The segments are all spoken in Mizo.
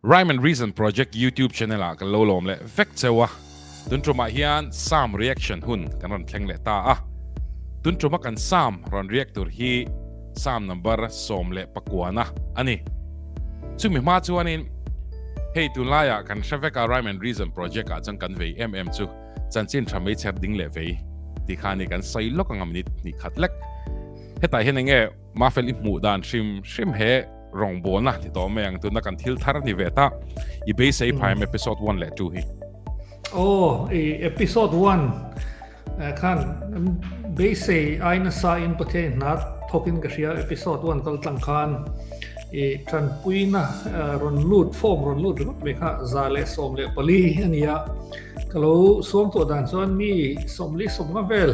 Rhyme and Reason Project YouTube channel ah kan lo lawm leh vek cheu a, tun tumah hian Psalm reaction hun kan rawn thleng leh ta a. Tun tuma kan Psalm rawn react tur hi Psalm number 19 a ni. Chumi hma chuanin hei tunlaiah kan hre vek a Rhyme and Reason Project ah chuan kan vei em em chu chanchin tha mai chher ding leh vei tih kha a ni kan sawi lawk anga minute hnih khat lek. Hetah hian enge Mafel i hmuh dan hrim hrim he rawngbawlna ti tawh mai ang tuna kan thil thar ni ve ta i beisei phai em episode 1 leh 2 hi. Oh, i episode 1 khan beisei ai nasa in Pathian hna thawkin ka hria episode 1 kal tlang khan i tanpuina rawn lut form rawn lut ringawt mai kha 114 ania ka lo suam tawh dan chuan mi 40 sawmnga vel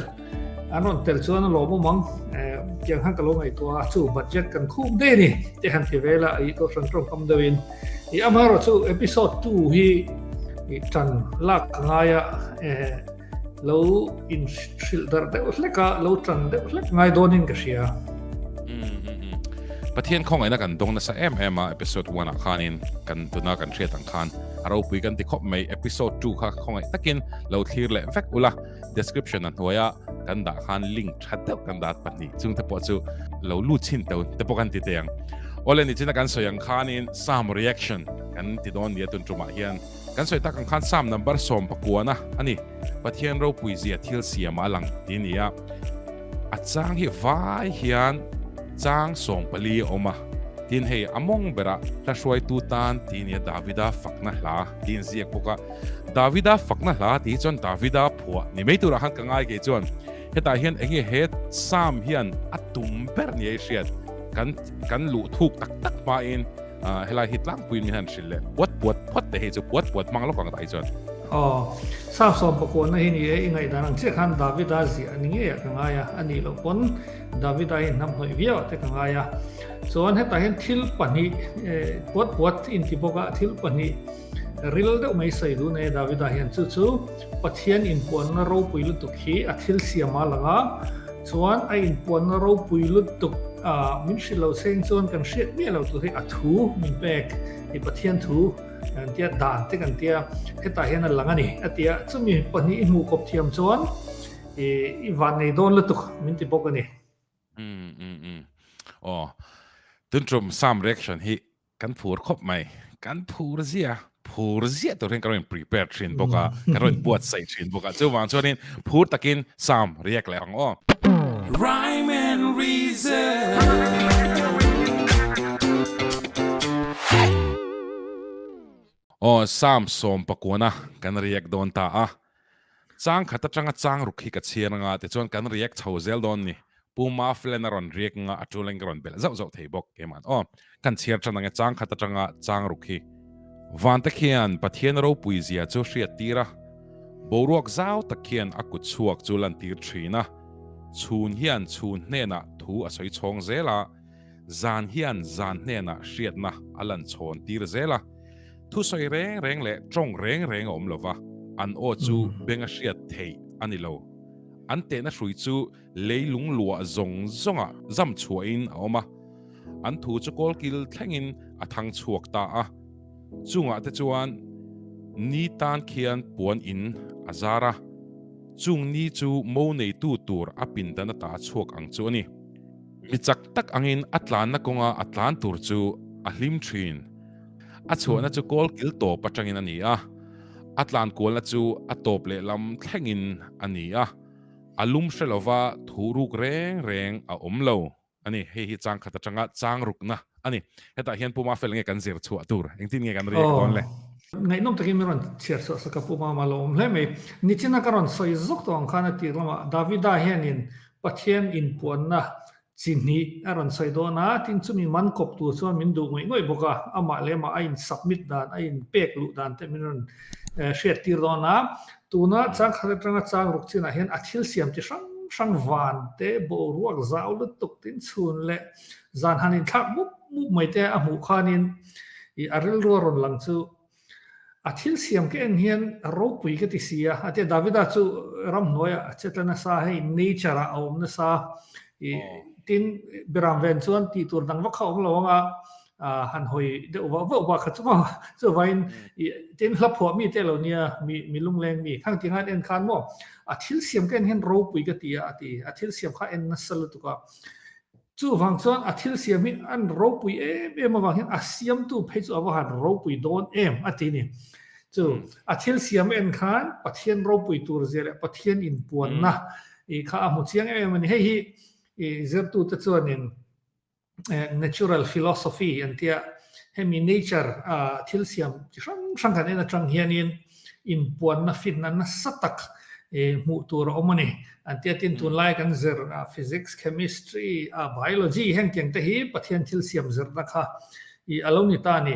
An rawn tel chuan a lawmawm ang. Tiang khan ka lo ngaihtuah a, chu budget kan khum daih a ni te han ti vel a, ih kohhran tawngkam deuhin. Ih amaherawh chu episode 2 hi ih tan lak ka ngai a, lo inhrilh darh deuh hlek a, lo tan deuh hlek ngai dawnin ka hria. Pathian khawngaihna kan dawng nasa em em a episode 1 ah khanin kan tuna kan hriat ang khan a ropui kan ti khawp mai episode 2 kha khawngaih takin lo thlir leh vek ula. Description a hnuaia kan dah khan link tha deuh kan dah pahnih chung te pawh chu lo lut chhin teu te pawh kan ti teh ang. Awle ni china kan sawi ang khanin Psalm reaction kan ti dawn nia tun tumah hian kan sawi tak ang khan Psalm number 19 a ni. Pathian ropui zia thil siam a lang ti a ni a. A chang hi vai hian chang 14 a awm a. Tin hei a mawng berah hla hruaitu tan ti nia Davida fakna hla tiin ziak bawk a. Davida fakna hla tih hi chuan Davida phuah ni mai turah khan ka ngai kei chuan hetah hian enge he Psalm hian a tum ber ni a i hriat kan kan luh thuk tak tak hmain helai hi tlangpuiin min han hrilh leh puat puat phawt te hei chu puat puat hmang lawk ang tah hi chuan. Aw, Psalm 19 hi ni e, i ngaihdan ang chiah khan Davida ziah ni ngeiah ka ngai a, a nih loh pawn Davida hi hnam hnawih viau ah te ka ngai a. Chuan hetah hian thil pahnih puat puat inti bawk a, thil pahnih Ril deuh mai sawi duh nei Davida hian chu chu Pathian inpuanna ropui lutuk hi a thil siam a lang a, chuan a inpuanna ropui lutuk a min hrilh lo seng chuan kan hriat miah lo tur hi a thu min pek i Pathian thu kan tia dan te kan tia hetah hian a lang a ni a tia chumi pahnih i hmuh kawp thiam chuan i i van nei dawn lutuk min ti bawk a ni. Um um um aw tun tum Psalm reaction hi Kan phur khawp mai. Kan phur zia, phur zia tur hian ka rawn prepare thin bawk a, ka rawn buatsaih thin bawk a. Chuvang chuanin phur takin Psalm riak leh ang aw. Rhyme and reason. Aw, Psalm 19 kan riak dawn ta a. Chang khat atanga chang ruk hi ka chhiar anga tichuan kan react chho zel dawn ni. Pu Maflen a rawn react anga a tul in ka rawn belh zauh zauh thei bawk keimah aw. Kan chhiar tan ange chang khat atanga chang ruk hi. Vante khian Pathian ropui zia chu hriat tir a, boruak zau tak khian a kut chhuak chu lan tir thin a, chhun hian chhun hnenah thu a sawi chhawng zel a, zan hian zan hnenah hriatna a lan chhawn tir zel a. Thusawi reng reng leh tawng reng reng a awm lo va, an aw chu beng a hriat theih a ni lo. An tehna hrui chu leilung luah zawng zawngah zam chhuahin a awm a, an thu chu kawlkil thlengin a thang chhuak ta a. Chungah te chuan ni tan khian puan in a zar a, chung ni chu mo neitu tur a pindan ata a chhuak ang chu a ni. Mi chak tak angin a tlanna kawnga a tlan tur chu a hlim thin. A chhuahna chu kawl kil tawp atangin a ni a, a tlan kualna chu a tawp lehlam thlengin a ni a, a lum hre lova thu ruk reng reng a awm lo a ni. Hei hi chang khat atanga chang rukna a ni. Hetah hian Puma fel nge kan zir chhuah tur? Engtin nge kan riak dawn le? Ngaihnawm takin min rawn chhiar chhuah sak a Puma mah lo awm hle mai. Nichina ka rawn sawi zawk tawh ang khan a tir lamah Davida hianin Pathian inpuanna Chi hnih a rawn sawi dawn a, tin chumi man kawp tur chuan min duh ngawih ngawih bawk a, amah leh amah a in submit dan, a in pek luh dan te min rawn hriat tir dawn a. Tuna chang khat atanga chang ruk chinah hian a thil siam chi hrang hrang van te, boruak zau lutuk tin chhun leh zan han inthlak mup mup mai te a hmuh khanin ih a rilru a rawn lang chu A thil siam ka en hian ropui ka ti si a, a tia Davida chu ramhnuaiah a che tla nasa hei nature ah a awm nasa i tin Biram ven chuan tih tur dang vak kha a awm lo ang a. han hawi deuh vah vah vah kha chu maw chuvain tin hla phuah mi te lo nia mi mi lungleng mi khang ti ngan en khan maw a thil siam ka en hian ropui ka ti a a ti a thil siam kha en nasa lutuk a chuvang chuan a thil siam hi an ropui em em avang hian a siamtu phei chu a va han ropui dawn em a ti ni chu a thil siam en khan Pathian ropui tur zia leh Pathian inpuanna i kha a hmu chiang em em a ni hei hi i zirtute chuanin natural philosophy an tia hemi nature a thil siam chi hrang hrang kan en atang hianin inpuanna finna nasa tak hmuh tur a awm a ni. An tia tin tunlai kan zir physics, chemistry, biology heng tiang te hi Pathian thil siam zirna kha i a lo ni ta a ni.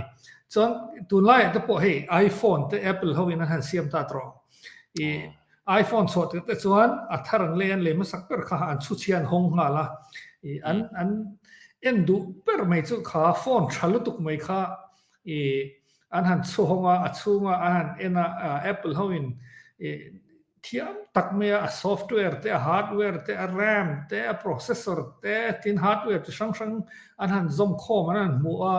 Chuan tunlaiah te pawh hei iPhone te Apple ho in an han siam ta tawh. I iPhone chhuah tirh te chuan a thar an lei an lei hmasak ber kha an chhuchhia an hawng nghal a, i an an en duh ber mai chu kha phone tha lutuk mai kha i an han chhuhawng a, a chhunga an han en a, Apple ho in i thiam tak mai a, a software te, a hardware te, a RAM te, a processor te, tin hardware chi hrang hrang an han zawm khawm an han hmuh a,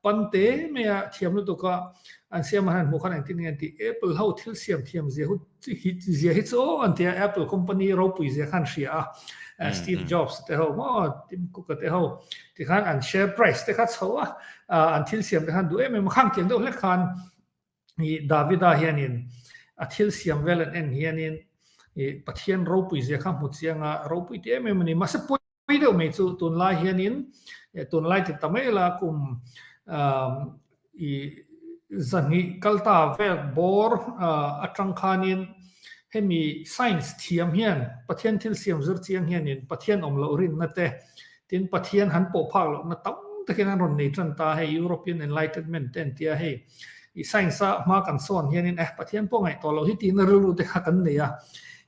Pan te mai a thiam lutuk a, an siam a han hmuh khan engtin nge an tih, Apple ho thil siam thiam zia hu zia hi chu aw an ti a, Apple company ropui zia khan hria a, Steve Jobs te ho maw, Tim Cook a te ho tikhan an share price te kha chho a, an thil siam te khan duh em em a, khang tiang deuh hlek khan i Davida hianin a thil siam vel an en hianin i Pathian ropui zia kha hmu chiang a, ropui ti em em a ni, mahse Pui deuh mai chu tunlai hianin tunlai ti ta mai la kum i zahnih kalta vel bawr atang khanin hemi science thiam hian Pathian thil siam zir chiang hianin Pathian awm loh rinna te tin Pathian han pawh phak lohna tam takin an rawn nei tan ta hei European Enlightenment te an tia hei I science a hma kan sawn hianin eh Pathian pawh ngaih tawh loh hi tihna rilru te kha kan nei a.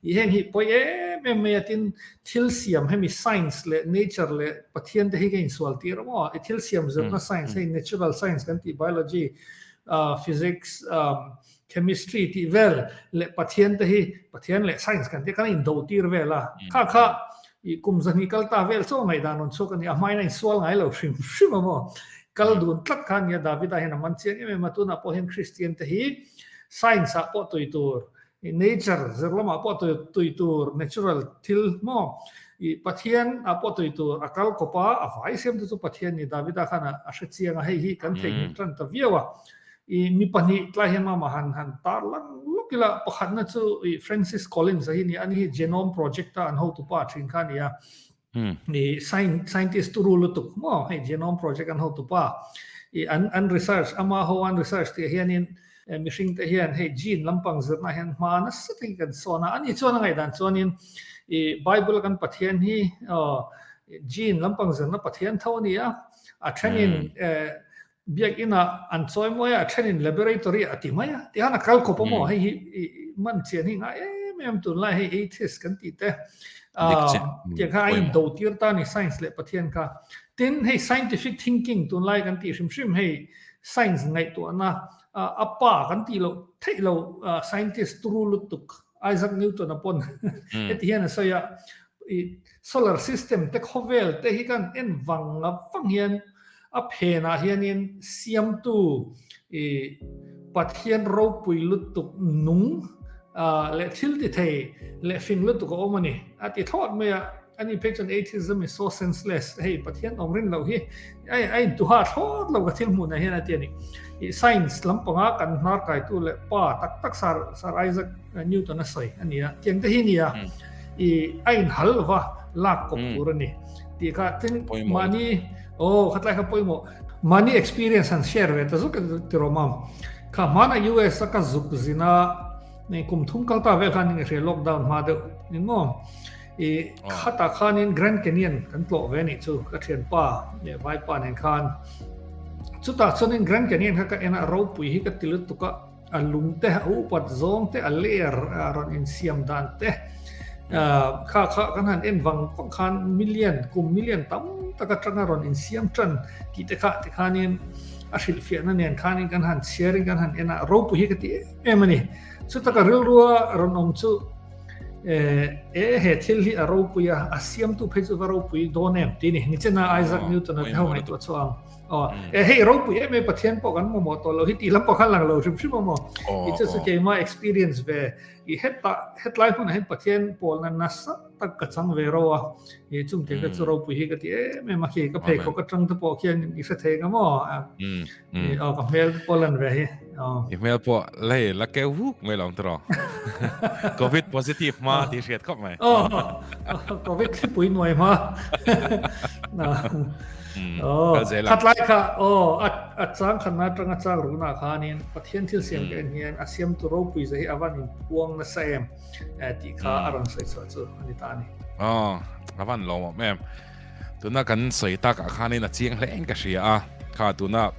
I heng hi pawi em em mai a tin thil siam hemi science leh nature leh Pathian te hi ka insual tir a maw? I thil siam zirna science hei natural science kan tih biology, physics, chemistry tih vel leh Pathian te hi Pathian leh science kan tih khan a indo tir vel a. Kha kha I kum zahnih kal ta vel chaw ngaihdan rawn chhuak a ni, a hmain a insual ngai lo hrim hrim a maw? Kal dun tlat kha a nia, Davida hian a man chiang em em a, tunah pawh hian Kristian te hi science ah pawh tui tur, nature zir lamah pawh tui tur, natural thil maw? I Pathian ah pawh tui tur, a kal kawp a, a vai siam te chu Pathian ni, Davida khan a hre chiang a, hei hi kan theihnghilh tan ta viau a. I mi pahnih tlai hian mama han han tar lang lawk ila, pakhatna chu i Francis Collins a hi nia, ani hi Genome Project a an hotupa thin kha a ni a. I scientist turu lutuk maw hei Genome Project an hotupa. I an an research ama ho an research tih hianin mihring te hian hei gene lampang zirna hian hma nasa takin kan sawn a, ani chuan a ngaihdan chuanin i Bible a kan Pathian hi gene lampang zirna Pathian tho a ni a, a thenin Biakinn ah an chawi mawi a, a then in laboratory ah a ti mai a, tihian a kal khawp a maw, hei hi man chian hi ngai em em tunlai hei atheist kan tih te tiang kha a in do tir ta ni science leh Pathian kha. Tin hei scientific thinking tunlai kan tih hrim hrim hei science ngaihtuahna a pa kan tih loh theih lo scientist turu lutuk Isaac Newton a pawn heti hian a sawi a, solar system te khawvel te hi kan en vang vang hian A phenah hianin Siamtu i Pathian ropui lutuk nung leh thil ti thei leh fing lutuk a awm a ni. A ti thlawt mai a, ani phei chuan atheism is so senseless, hei Pathian awm rin loh hi a intuha thlawt lo ka thil hmuhnah hian a ti a ni. I science lampanga kan hnar kaitu leh pa tak tak Sir Isaac Newton a sawi a ni a, tiang te hi nia i a inhal lova lak kawp tur a ni. Tih kha tin mahni aw khatlai kha pawimawh mahni experience han share ve ta zuk tiraw mam kha hmana US a ka zuk zina nei kum thum kal ta vel khan nge hre lockdown hma deuh ni maw i khata khanin Grand Canyon kan tlawh ve ni chu ka thian pa leh vai pa nen khan chutah chuanin Grand Canyon kha ka en a ropui hi ka ti lutuk a A lung te, a upat zawng te, a layer a rawn insiam dan te kha kha kan han en vang vang khan million kum million tam tak atanga rawn insiam tan tih te kha tikhanin a hrilhfiahna nen khanin kan han chhiarin kan han en a ropui hi ka ti em em a ni. Chutaka rilrua rawn awm chu. E he thil hi a ropui a, a siamtu phei chu va ropui dawn em tih ni. Nichina Isaac Newton a te ho ngaihtuah chu ang. Aw, e hei ropui em em Pathian pawh kan mamawh tawh lo hi tih lam pawh khan lang lo hrim hrim a maw. I chu chu keimah experience ve i heta hetlai hmunah hian Pathian pawlna nasa tak ka chang ve ro a. I chung te ka chu ropui hi ka ti em em a khi ka pheikhawk atang te pawh khian i hre thei nga maw. Aw ka hmel te pawh lan ve hi. I hmel pawh lei la keu vuk mai lo ang tiraw. Covid positive hma tih hriat khawp mai. Covid thlipui nuai hma. Khatlai kha aw a chang khatna atanga chang rukna khanin Pathian thil siam ka en hian a siamtu ropui zia hi a van inpuang nasa em tih kha a rawn sawi chhuah chu a ni ta a ni. Aw a van lawmawm em. Tuna kan sawi takah khanin a chiang hle in ka hria a, kha tuna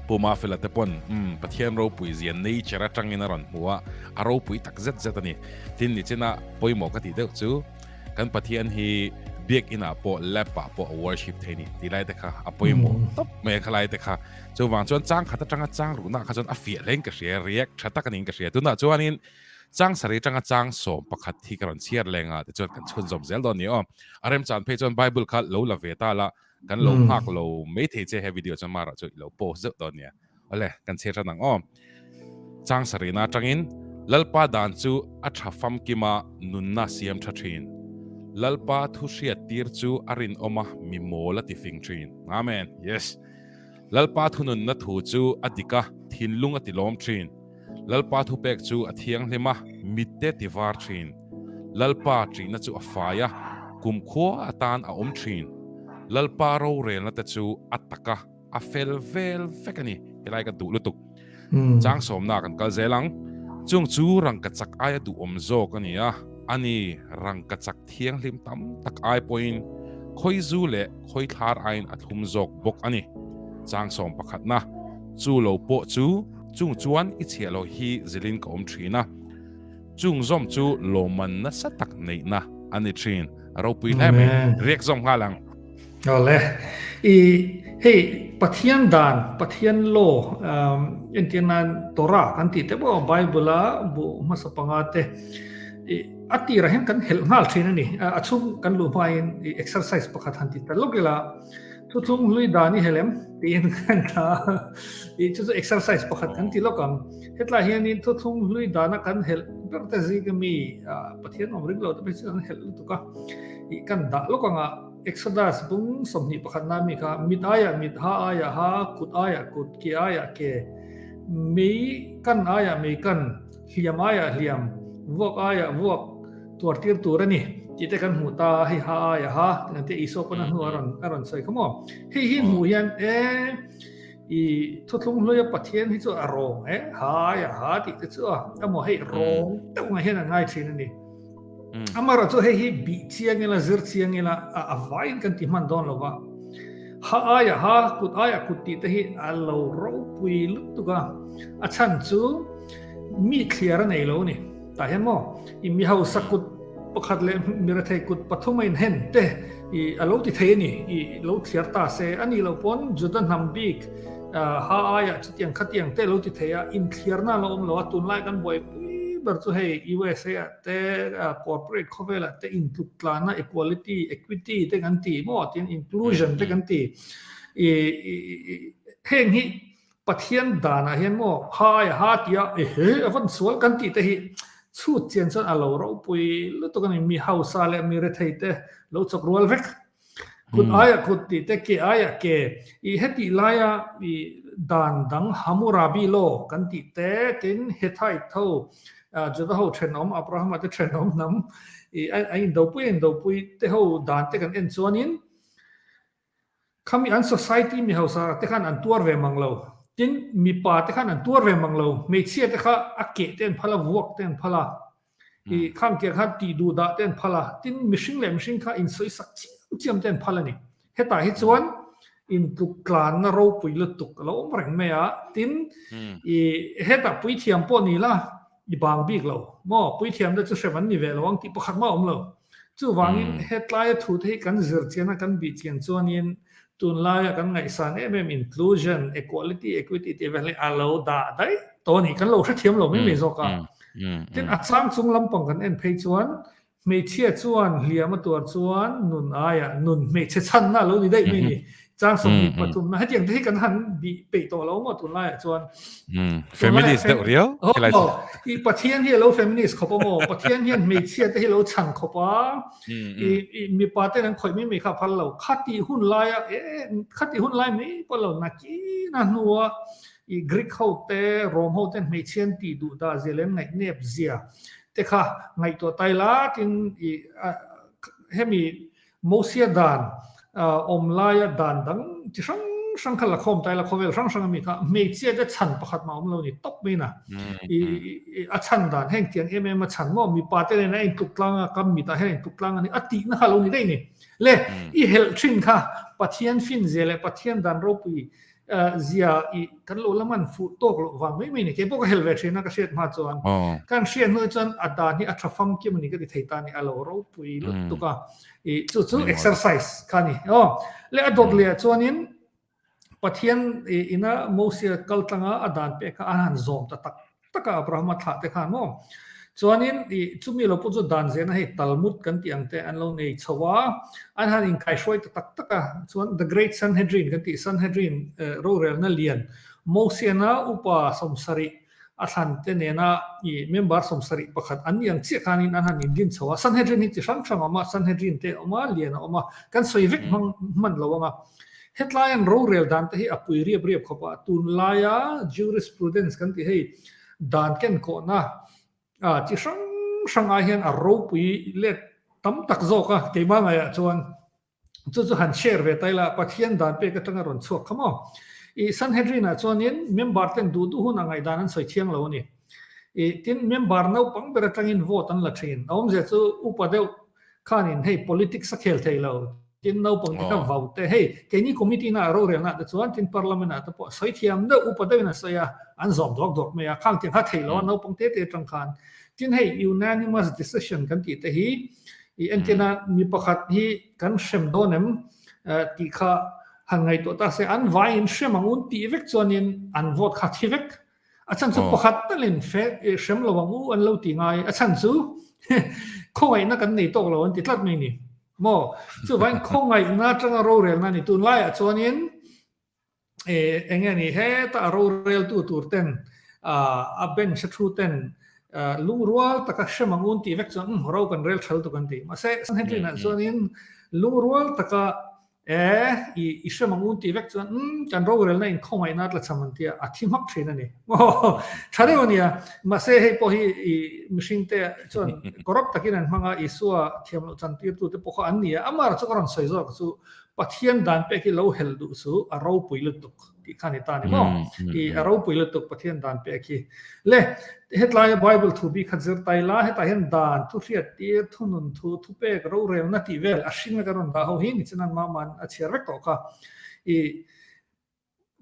Pu Mafela te pawn umm Pathian ropui zia nature atangin a rawn hmu a, a ropui tak zet zet a ni. Tin nichina pawimawh ka tih deuh chu kan Pathian hi biakin ah pawh lab ah pawh a worship thei ni tih lai te kha a pawimawh tawp mai a khalai te kha. Chuvang chuan chang khat atanga chang ruhna ah kha chuan a fiah hle in ka hria, react tha tak a niin ka hria. Tunah chuanin Chang sarih atanga chang 11 hi ka rawn chhiar leng a, tichuan kan chhunzawm zel dawn ni aw. A remchan phei chuan Bible kha lo la ve ta la, kan lo nghak lo mai thei che he video chuan marah chu i lo post zeuh dawn nia. Awle, kan chhiar tan ang aw. Chang sarihna atangin Lalpa dan chu a tha famkima nunna siam tha thin. Lalpa thu hriat tir chu a rinawm a mi mawl a ti fing thin. Amen. Yes. Lalpa thununna thu chu a dik a, thinlung a ti lawm thin. Lalpa thupek chu a thianghlim a, mitte ti var thin. Lalpa ṭihna chu a fai a, kumkhua atan a awm thin. Lalpa rorelna te chu a tak a, a fel vel vek a ni. Helai ka duh lutuk. Chang sawmna kan kal zel ang. Chung chu rangkachak aia duhawm zawk a ni a, a ni, rangkachak thianghlim tam tak ai pawhin khawizu leh khawithlar aiin a thlum zawk bawk a ni. Chang sawm pakhatna, chu lo pawh chu Chung chuan i chhiah loh hi zilin ka awm thin a, chung zawm chu lawmman nasa tak neihna a ni thin. A ropui hle mai. Riak zawm nghal ang. Awle. I hei Pathian dan, Pathian law entir nan Torah kan tih te pawh Bible a bu hmasa panga te i a tirah hian kan helh nghal thin a ni. A chhung kan luh hmain i exercise pakhat han ti ta lawk ila Thuthlung hlui dan i helem tiin kan tla a, tih chu chu exercise pakhat kan ti lawk ang. Hetlai hianin thuthlung hlui dana kan helh ber te zing ami Pathian awm ring lo te phei chu kan helh lutuk a, ih kan dah lawk ang a, Exodus bung 21 na mi kha mit aiah mit, ha aiah ha, kut aiah kut, ke aiah ke, mei kan aiah mei kan, hliam aiah hliam, vuak aiah vuak, tuar tir tur a ni tih te kan hmuh ta a, hei ha aia ha tih kan tia Isua pawn a hnu a rawn a rawn sawi kha maw. Hei hi hmuh hian e i thuthlung hluia Pathian hi chu a rawng e ha aia ha tih te chu a emaw hei rawng deuh ang hian a ngai thin a ni. Amaherawh chu hei hi bih chiang ila zir chiang ila a vaiin kan ti hman dawn lo va. Ha aia ha kut aia kut tih te hi a lo ropui lutuk a, a chhan chu mi thliar a nei lo a ni. Tah hian maw i mi hausa kut pakhat leh mi rethei kut pathum a inhen te i a lo ti thei a ni, i lo thliar ta se a nih loh pawn Juda hnam bik ha aiah chutiang khatiang te a lo ti thei a, inthliarna a lo awm lo a, tunlai kan buaipui ber chu hei USA ah te corporate khawvelah te intluk tlana equality, equity te kan ti maw tin inclusion te kan ti i heng hi Pathian danah hian maw hai a ha tia ehe a van sual kan tih te hi chhut chian chuan a lo ropui lutuk a ni, mi hausa leh mi rethei te lo chawk rual vek. Kut aiah kut tih te ke aiah ke i hetih laia i dan dang Hammurabi law kan tih te tin Hethite ho Juda ho thenawm Abrahama te thenawm hnam i a indopui a indopui te ho dan te kan en chuanin Khami an society mi hausa te khan an tuar ve mang lo. Tin, mipa te khan an tuar ve mang lo. Hmeichhia te kha a keh te an phal a, vuak te an phal a, i khang tiang khan tih duh dah te an phal a. Tin, mihring leh mihring kha insawisak chiam chiam te an phal a ni. Hetah hi chuan intluk tlanna ropui lutuk a lo awm reng mai a. Tin, i hetah puithiam pawh ni la, i bang bik lo maw? Puithiam te chu hrem an ni ve lo ang tih pakhat mah a awm lo. Chuvangin hetlaia thu te hi kan zir chian a, kan bih chian chuanin tunlaia kan ngaihsan em em inclusion, equality, equity tih vel hi a lo dah daih tawh a ni. Kan lo hrethiam lo mai mai zawk a. Tin, a chang chung lampang kan en phei chuan hmeichhia chuan hliam a tuar chuan nun aiah nun hmeichhe chhanna a lo ni daih mai a ni. Chang 23 na hetiang te hi kan han bih peih tawh lo maw tunlaiah chuan. Feminist deuh riau helai chu. I Pathian hi a lo feminist khawp a maw? Pathian hian hmeichhia te hi a lo chhan khawp a. I mipa ten an khawih mai mai kha a phal lo. Khatih hun laia e khatih hun lai mai pawh lo nakin a hnua I Greek ho te, Rome ho ten hmeichhia an tih duh dah zia leh an ngaihnep zia te kha ngaihtuah tai la tin i hemi Mosia dan awm laia dan dang chi hrang hrang kha la khawm tai la khawvel hrang hrang ami kha hmeichhia te chhan pakhat mah awm lo ni tawp mai na. I a chhan dan heng tiang em em a chhan maw mipa te nen a intluk tlang a kam mitah hian a intluk tlang a ni a tihna kha lo ni daih ni. Le i helh thin kha Pathian fin zia leh Pathian dan ropui zia i kan lo la man fuh tawk loh vang mai mai ni. Kei pawh ka hel ve thin a ka hriat hma chuan. Kan hriat hnu chuan a dan hi a tha famkim a ni ka ti thei ta ni a lo ropui lutuk a. I chu chu exercise kha ni. Aw le a dawt leh ah chuanin Pathian ina Mosia kal tlanga a dan pek kha an han zawm ta tak taka Abrahama thlah te khan maw? Chuanin i chumi lo pawh chu dan zena hei Talmud kan tih ang te an lo nei chho a, an han inkaihruai ta tak tak a, chuan The Great Sanhedrin kan tih Sanhedrin rorelna lian Mosiana upa 70 a thlan te nena i member 71 an ni ang chiah khanin an han indin chho a, Sanhedrin hi chi hrang hrang a awm a, Sanhedrin te a awm a, lian a awm a, kan sawi vek hmang hman lo ang a. Hetlai an rorel dan te hi a pui riap riap khawp a, tunlaia jurisprudence kan tih hei dan kenkawhna chi hrang hrang ah hian a ropui let tam tak zawk a, keimah ngaiah chuan chu chu han share ve ta ila Pathian dan pek atanga rawn chhuak kha maw. I Sanhedrin ah chuanin member ten duh duh hun a ngaihdan an sawi thiang lo a ni. I tin member naupang ber atangin vote an la thin, a awmzia chu upa deuh khanin hei politics a khel thei lo. Tin naupang te kha vau te, hei keini committee na rorelna te chuan tin parliament ah te pawh sawi thiam deuh upa deuhin a sawi a, an zawm duak duak mai a, khang tiang kha theih lo a naupang te te atang khan. Tin hei unanimous decision kan tih te hi i entirna mi pakhat hi kan hrem dawn em tih kha han ngaihtuah ta se an vaiin hrem ang un tih vek chuanin an vote kha thi vek. A chhan chu pakhat talin hrem lo ang u an lo ti ngai, a chhan chu khawngaihna kan nei tawk lo an ti tlat mai ni. Maw? Chuvangin khawngaihna atanga rorelna a ni. Tunlaiah chuanin eng nge ni heta a roreltu tur ten a bench a thu ten lungrual taka hrem ang un tih vek chuan umm ro kan rel thal tuk an ti. Mahse Sanhedrin-ah chuanin lungrual taka E, i i hrem ang un tih vek chuan umm kan rorelna in khawngaihna a tla cham an tia, a thi hmak thin a ni. Aw, tha deuh a nia. Mahse hei pawh hi i mihring te chuan corrupt takin an hmang a, Isua thiam loh chan tirtu te pawh kha an ni a. Amah chu ka rawn sawi zawk chu Pathian dan pek hi lo helh duh chu a ropui lutuk. tih kha ni ta ni maw? I a ropui lutuk Pathian dan pek hi. Le, hetlaia Bible thu bik kha zir tai la, hetah hian dan, thu hriat tir, thunun thu, thupek, rorelna tih vel a hring a kan rawn dah ho hi ni chuan Mama'n a chhiar vek tawh kha. I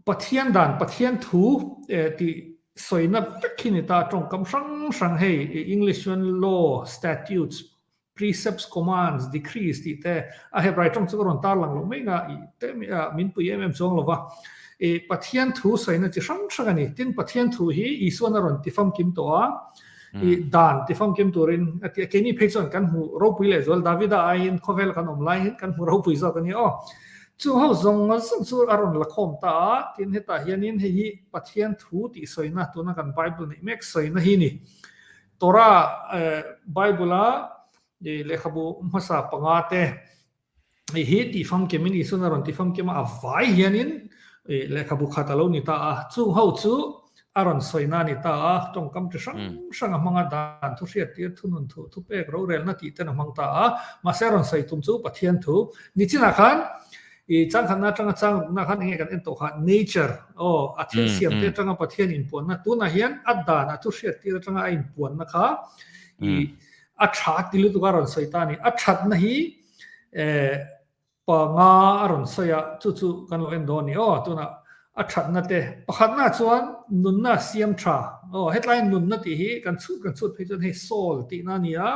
Pathian dan, Pathian thu tih sawina vek hi ni ta, tawngkam hrang hrang hei English chuan law, statutes, Precepts, commands, decrees tih te a Hebrai tawng chu ka rawn tar lang loh mai nga i te min pui em em chuang lo va. I Pathian thu sawina chi hrang hrang a ni. Tin, Pathian thu hi Isuan a rawn ti famkim tawh a, i dan ti famkim turin a ti a. Keini phei chuan kan hmu ropui leh zual Davida aiin khawvela kan awm lai hian kan hmu ropui zawk a ni aw. Chu ho zawng zawng chu a rawn la khawm ta a, tin hetah hianin hei hi Pathian thu tih sawina tuna kan Bible neih mek sawina hi ni. Torah, Bible-a lehkhabu hmasa panga te hi tihfamkimin Isuan a rawn tihfamkim a, a vai hianin lehkhabu khat a lo ni ta a. Chung ho chu a rawn sawina a ni ta a, tawngkam chi hrang hrang a hmang a, dan thu hriattir, thunun thu, thupek, rorelna tih ten a hmang ta a. Mahse a rawn sawi tum chu Pathian thu. Nichinah khan I changkhatna atanga changrukna khan enge kan en tawh kha nature aw a thil siam te atanga Pathian inpuanna tunah hian a dan a thu hriat tir atanga a inpuanna kha i a tha ti lutuk a rawn sawi ta a ni. A thatna hi eh panga a rawn sawi a chu chu kan lo en dawn a ni aw tunah a thatna te pakhatna chuan nunna siam tha aw hetlai nunna tih hi kan chhut kan chhut phei chuan hei soul tihna a ni a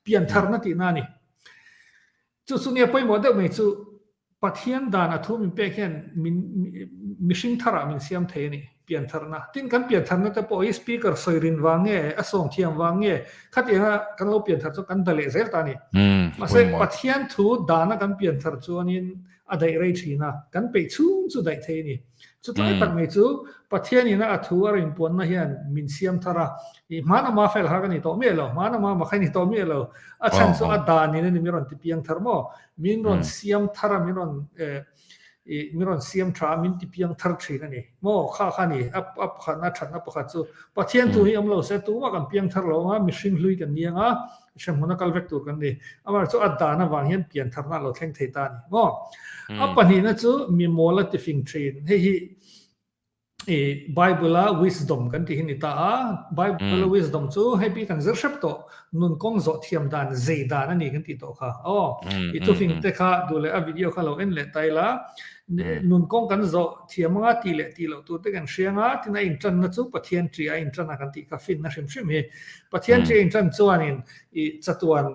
piantharna tihna a ni. Chu chu nia pawimawh deuh mai chu Pathian dan a thu min pek hian min mihring tharah min siam thei a ni. piantharna. Tin, kan piantharna te pawh hi speaker sawi rin vang nge, a sawm thiam vang nge, khatianga kan lo pianthar chuan kan da leh zel ta a ni. Mahse, Pathian thu dana kan pianthar chuanin a daih rei thin a, kan peih chhung chu daih thei a ni. Chutlai tak mai chu Pathian ina a thu a rinpuanna hian min siam thar a, i hmana ma fel har ka ni tawh miah lo, hmana ma ma kha ni tawh miah lo, a chhan chu a danin a ni min rawn ti piang thar maw? Min rawn siam thar a, min rawn i min rawn siam tha a, min ti piang thar thin a ni maw? Kha kha ni, a pakhatna thatna pakhat chu Pathian thu hi awm lo se tumah kan piang thar lo ang a, mihring hlui kan ni ang a, Hremhmun a kal vek tur kan ni. Amaherawhchu chu a dan avang hian pian tharna a lo thleng thei ta a ni maw? A pahnihna chu mi mawl a tifing thin. Hei hi i Bible a wisdom kan tih hi ni ta a. Bible a wisdom chu hei pi kan zir hrep tawh. Nun kawng zawh thiam dan, zei dan a ni kan tih tawh kha. Aw, i thufing te kha duh leh a video kha lo en leh ta ila. Nun kawng kan zawh thiam anga tih leh tih loh tur te kan hria anga, tin a intanna chu Pathian ṭih a intan a kan tih kha finna hrim hrim hi. Pathian ṭih a intan chuanin i chatuan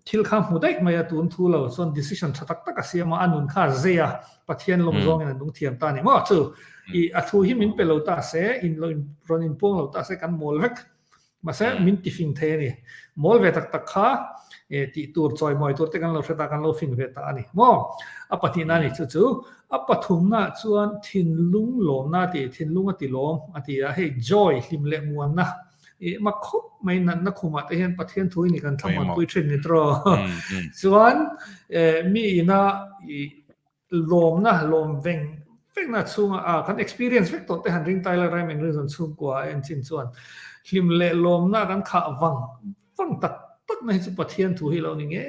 thil kha hmu daih mai a, tun thu lo chuan decision ṭha tak tak a siam a, a nun kha a zei a, Pathian lawm zawngin a nung thiam ta a ni maw? Chu i a thu hi min pe lo ta se, in lo rawn inpuang lo ta se kan mawl vek. Mahse min ti fing thei a ni. Mawl ve tak tak kha tih tur, chawimawi tur te kan lo hre ta, kan lo fing ve ta a ni maw? A pahnihna a ni chu chu. A pathumna chuan thinlung lawmna a ti, thinlung a ti lawm a ti a, hei joy, hlim leh muanna i mak khawp mai natna khumah te hian Pathian thu in i kan thlamuanpui thin ni tawh. Chuan mi ina i lawmna, lawm veng vengna chhunga a kan experience vek tawh te han ring Tyler Rhyme and Reason chhungkua a en chin chuan hlim leh lawmna kan khah vang vang tak tak na hi chu Pathian thu hi lo ni nge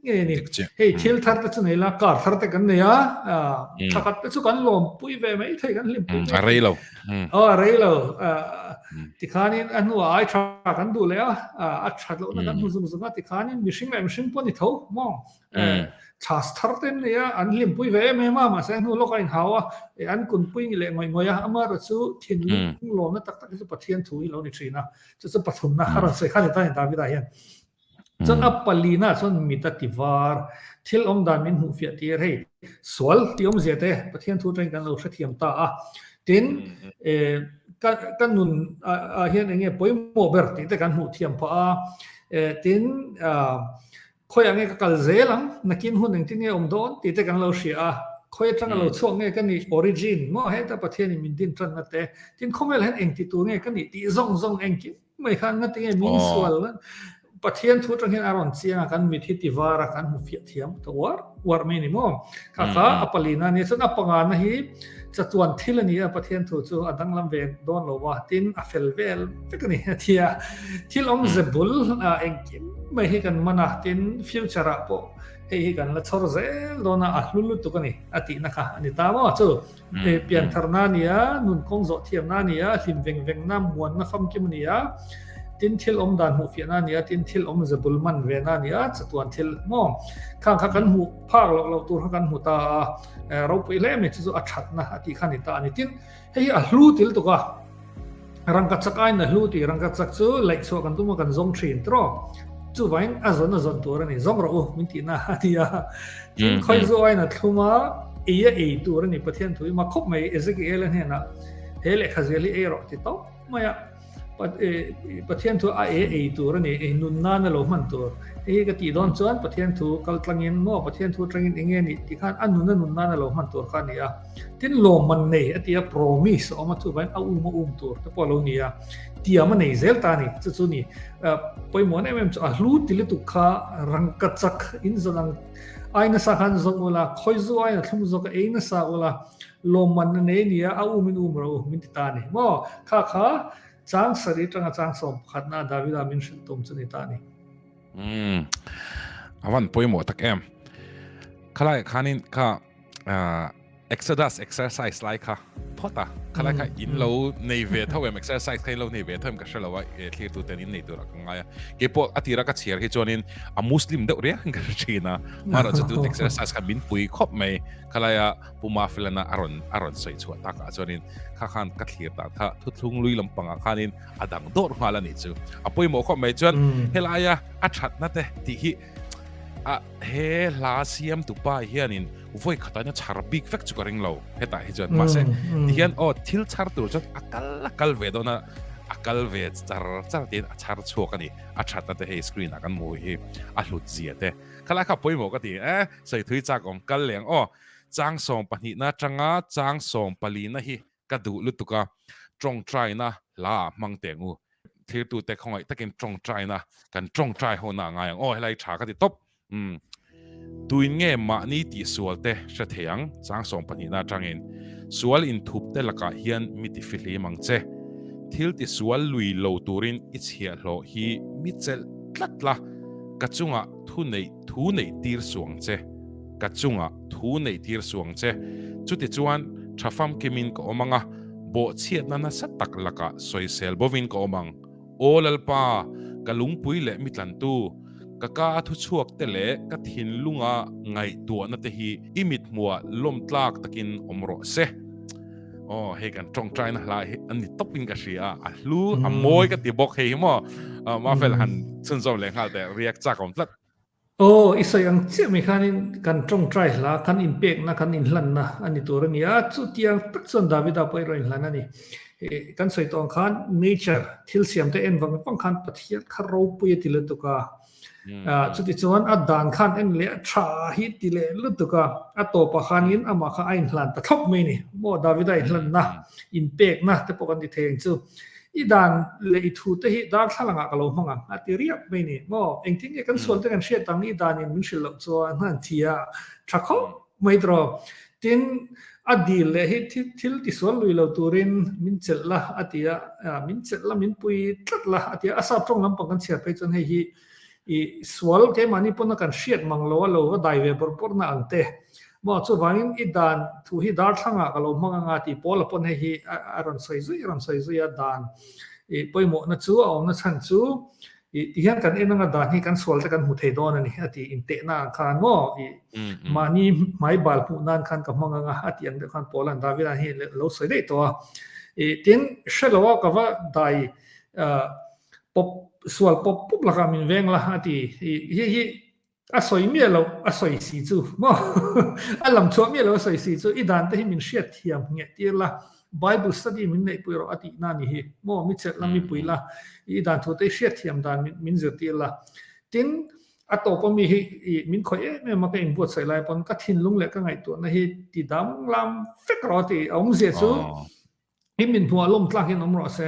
nge a ni. Hei thil thar te chu nei la, car thar te kan nei a, thla khat te chu kan lawmpui ve mai thei, kan hlimpui mai thei. A rei lo. Aw a rei lo. Tikhanin a hnuah ai tha kan duh leh a, a that lohna kan hmu zung zung a, tikhanin mihring leh mihring pawh ni tho maw? Chhas thar te an nei a, an hlimpui ve em em a, mahse a hnu lawk a inhau a, an kunpui leh ngawih ngawih a, amaherawh chu thinlung lawmna tak tak hi chu Pathian thu hi lo ni thin a, chu chu pathumna a rawn sawi kha ni ta ni Davida hian. Chuan a palina chuan mit a ti var, thil awm dan min hmuh fiah tir hei, sual tih awmzia te Pathian thu atangin kan lo hrethiam ta a, tin ka nun ah hian eng nge pawimawh ber tih te kan hmuh thiam phah a, tin Khawiah nge ka kal zel ang? Nakin hun engtin nge awm dawn? tih te kan lo hria a. Khawi atanga lo chhuak nge ka nih? Origin, maw heta Pathianin min din tanna te, tin khawvel hian engti tur nge ka nih tih zawng zawng engkim mai khan ngati nge min sual Pathian thu atang hian a rawn chiang a, kan mit hi ti var a, kan hmu fiah thiam ta uar uar mai a ni maw? Kha kha a palina a nia chuan a pangana hi chatuan thil a ni a, Pathian thu chu a danglam ve dawn lo a, tin a fel vel vek a ni a ti a. Thil awmze bul engkim mai hi kan man a, tin future ah pawh hei hi kan la chhawr zel dawn a, a hlu lutuk a ni a tihna kha a ni ta maw chu. Piantharna a ni a, nun kawng zawh thiamna a ni a, hlim veng vengna, muanna famkim a ni a, tin thil awm dan hmuh fiahna a ni a, tin thil awmze bul man vena a ni a, chatuan thil maw khang kha kan hmuh phak loh loh tur kha kan hmu ta a, ropui hle mai chu chu a thatna a tih kha a ni ta a ni. Tin hei hi a hlu til tuk a. Rangka chak aiin a hlu tih rangka chak chu laih chhuah kan tum a kan zawng thin tawh. Chuvangin a zawn a zawn tur a ni, zawng rawh u min tihna a ni a. Tin khawi zu aiin a thlum a, ei a ei tur a ni Pathian thu i ma khawp mai Ezekiel-a hnenah he lehkha zel hi ei rawh ti tawp mai a. Pathian thu a ei ei tur a ni, ei nun nan a lo hman tur. Hei hi ka tih dawn chuan Pathian thu kal tlangin maw Pathian thu atangin eng nge ni tih khan a nun a nun nan a lo hman tur kha a ni a. Tin lawmman nei a ti a, promise a awm a, chuvangin a um a um tur te pawh a lo ni a, tiam a nei zel ta a ni. Chu chu ni pawimawh em em chu a hlu ti lutuk kha rangka chak in zawn ang ai nasa khan zawng ula, khawi zu aiin a thlum zawk a ei nasa ula, lawmman a nei a ni a, a um in um rawh u min ti ta a ni maw? Kha kha chang sarih atanga chang 11na Davida min hrilh tum chu ni ta a ni. Umm a van pawimawh tak em. Khalai khanin kha Exodus exercise lai kha phawt a khalai kha in lo nei ve tho em exercise kha in lo nei ve tho em ka hre lo a thlir tu ten in nei tur a ka ngai a ke pawh a tira ka chhiar hi chuanin a muslim deuh riang ka hre thin a mara chu tu exercise kha min pui khawp mai khalai a puma felana a rawn a rawn sawi chhuah takah chuanin kha khan ka thlir dan kha thuthlung lui lampangah khanin a dang dawr nghal a nih chu a pawimawh khawp mai chuan helaia a thatna te tih hi. a he hla siam tu pa hianin vawi khatah hian chhar bik vek chu ka ring lo hetah hi chuan mahse tihian aw thil chhar tur chuan a kal a kal ve dawn a a kal ve char char tiin a chhar chhuak a ni a thatna te hei screen ah kan hmu hi a hlut zia te khalai kha pawimawh ka ti e sawi thui chak awm kal leng aw chang sawm pahnihna atanga chang sawm palina hi ka duh lutuk a, tawngtaina hla ah hmang teh ang u. Thirtute khawngaih takin tawngtaina kan tawngtai ho na a ngai ang. Aw helai tha ka ti tawp. Umm. Tuin nge mahni tihsual te hre thei ang? Chang sawm pahnihna atangin sual inthup te lakah hian mi ti fihlim ang che. Thil tisual lui lo turin i chhiahhlawh hi mi chelh tlat la, ka chungah thu neih thu neih tir suh ang che. Ka chungah thu neih tir suh ang che. Chutichuan, tha famkimin ka awm ang a, bawhchhiatna nasa tak lakah sawisel bovin ka awm ang. Aw Lalpa, ka lungpui leh mi tlantu, ka ka a thuchhuak te leh ka thinlunga ngaihtuahna te hi i mithmuah lawmtlak takin awm rawh se. Aw, hei kan tawngtaina hla hi a ni tawpin ka hria a, a hlu, a mawi ka ti bawk hei hi maw. Mafel han chhunzawm leh nghal teh, riak chak awm tlat. Aw, i sawi ang chiah mai khanin kan tawngtai hla, kan inpekna, kan inhlanna a ni tur a ni a, chutiang tak chuan Davida pawh erawh inhlan a ni. Kan sawi tawh ang khan nature, thil siamte en vang vang khan Pathian kha ropui a ti lutuk a, chutichuan a dan khan en leh a tha hi ti leh lutuk a, a tawpah khanin amah kha a inhlan ta thlawp mai a ni. Maw Davida inhlanna, inpekna te pawh kan ti thei ang chu. I dan leh i thu te hi darthlalang ah ka lo hmang ang a ti riap mai ni maw? Engtin nge kan sual te kan hriat ang i dan in min hrilh loh chuan a han thi a tha khawp mai tawh. Tin, a dil leh hi thil tisual lui lo turin min chelh la a ti a, min chelh la min pui tlat la a ti a, a sap tawng lampang kan chhiar phei chuan hei hi I sual keimahni pawn a kan hriat mang lo a lo va dai ve bawrh bawrh na ang te. Maw chuvangin i dan thu hi darthlangah ka lo hmang anga tih Paula pawn hei hi a rawn sawi zui a rawn sawi zui a dan i pawimawhna chu a awmna chhan chu i tihian kan en anga dan hi kan sual te kan hmu thei dawn a ni a ti intehna ang khan maw i mahni hmai bal hmuh nan khan ka hmang anga a tih ang deuh khan Paula'n Davida'n hi lo sawi daih tawh a. I tin hre lo a ka va dai pawp sual pawp pawp lakah min veng la a ti. Hi hi a sawi miah loh a sawi si chu maw a lam chhuah miah loh a sawi si chu i dan te hi min hriat thiam ngheh tir la Bible study min neih pui rawh a tih na ni hi maw mi chelh la mi pui la i dan thu te i hriat thiam dan min zir tir la tin a tawp ami hi i min khawih em em a ka inbuatsaih lai pawn ka thinlung leh ka ngaihtuahna hi ti danglam vek rawh a ti a awmzia chu I min hmuh a lawm tlak hian awm rawh se.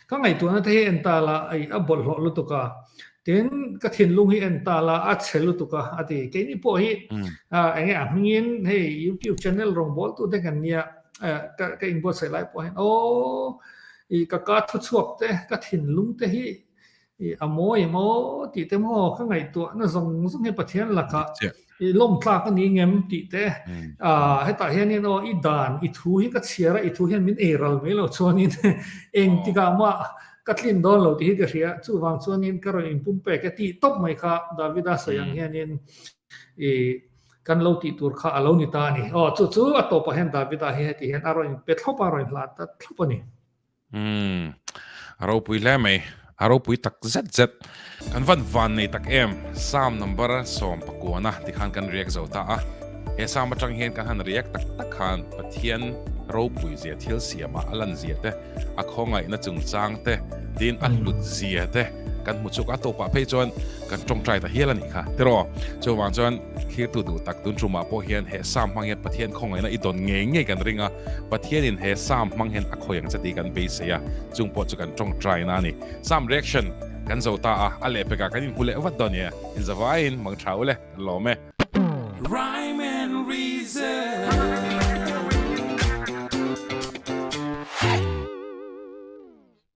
Ka ngaihtuahna te hi en ta la, ai a bawlhhlawh lutuk a. Tin, ka thinlung hi en ta la, a chhe lutuk a, a ti. Keini pawh hi eng nge a hmingin hei YouTube channel rawngbawltu te kan nia, ka ka inbuatsaih lai pawh hian aw i ka ka thuchhuak te, ka thinlung te hi I a mawi em aw tih te maw ka ngaihtuahna zawng zawng hi Pathian lakah i lawm tlak a ni ngem tih te hetah hianin aw i dan i thu hi ka chhiar a i thu hian min ei ral mai lo chuanin eng tikah mah ka tlin dawn lo tih hi ka hria chuvang chuanin ka rawn inpum pek e tih tawp mai kha Davida sawi ang hianin i kan lo tih tur kha a lo ni ta a ni. Aw chu chu a tawpah hian Davida hi heti hian a rawn inpe thlawp a a rawn inhlan ta thlawp a ni. Umm, a ropui hle mai, a ropui tak zet zet. Kan van van nei tak em, Psalm number 19 tikhan kan react zo ta a. He Psalm atang hian kan han react tak tak khan Pathian ropui zia thil siama a lan zia te, a khawngaihna chungchang te, tin a hlut zia te kan hmu chuk a tawpah phei chuan kan tawngtai ta hial a nih kha. Tiraw, chuvang chuan Thirtu duh tak tun tumah pawh hian he Psalm hmang hian Pathian khawngaihna i dawn ngei ngei kan ring a, Pathianin he Psalm hmang hian a khawi ang che tih kan beisei a, chung pawh chu kan tawngtaina a ni. Psalm reaction kan zo ta a, a lehpekah kan inhmu leh vat dawn e, inzavaiin mang tha ule, kan lawm e. Rhyme and Reason.